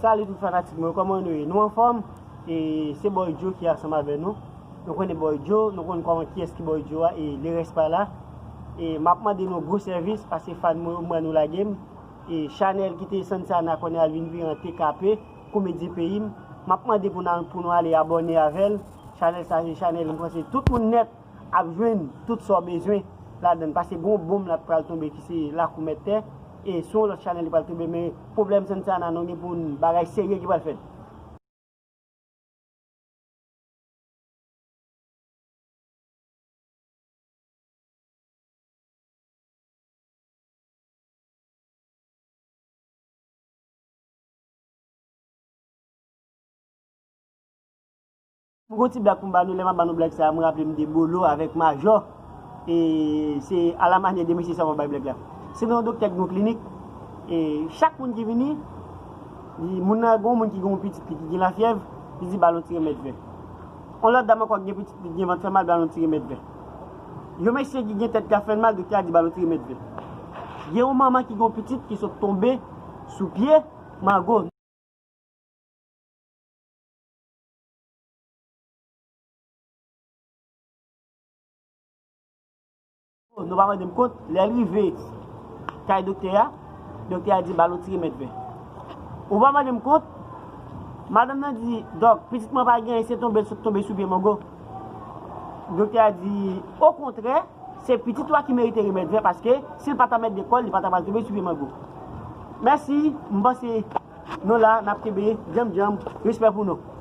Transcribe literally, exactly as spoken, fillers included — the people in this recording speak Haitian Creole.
Salut tout fanatik mwen, kòman nou ye? Nou anfòm? E se Boy Joe ki ansanm avè nou. Nou konnen Boy Joe, nou konn kòman kiyès ki Boy Joe a, e le reste par là. E m ap mande nou gwo sèvis, paske fan mwen yo, mwen nou lage m. E chanèl ki te Santana konnen al vin vire an T K P, komedyen peyi m. M ap mande pou nou, pou nou ale abòne avè l. Chanèl sa se chanèl m panse tout moun nèt ap jwenn tout sa w bezwen ladan l. Paske gon bonm la pral tonbe ki se Lakou Mèt Tè. E sou yon lòt chanèl li pral tonbe, men pwoblèm Santana nou gen pou n bagay serye ki pral fèt. Mwen gon ti blag pou m ba nou, lè m ap ba nou blag sa a, mwen raple m de Bolo avèk Majò. E se alamanyè de mesye sa mwen bay blag la. Se nan yon doktè ki gen yon klinik. E chak moun ki vini, li, moun nan gen yon moun ki gen yon pitit li ki gen lafyèv, li di ba l yon ti remèd vè. Yon lòt dam ankò ki gen pitit li ki gen vant fè mal, ba l yon ti remèd vè. Yon mesye ki gen tèt k ap fè l mal, doktè a di ba l yon ti remèd vè. Gen yon manman ki gen yon pitit ki sot tonbe sou pye mango. Nou pa mande m kont, lè l rive kay doktè a, doktè a di ba l yon ti remèd vè. Ou pa mande m kont, madanm nan di, dòk, pitit mwen pa gen anyen, se tonbe, sot tonbe sou pye mango. Doktè a di, okontrè, se pitit ou a ki merite remèd vè, paske si l pa ta mèt de kò l, li pa ta pral tonbe sou pye mango. Mèsi, m panse nou la, n ap kenbe djanm djanm, respè pou nou.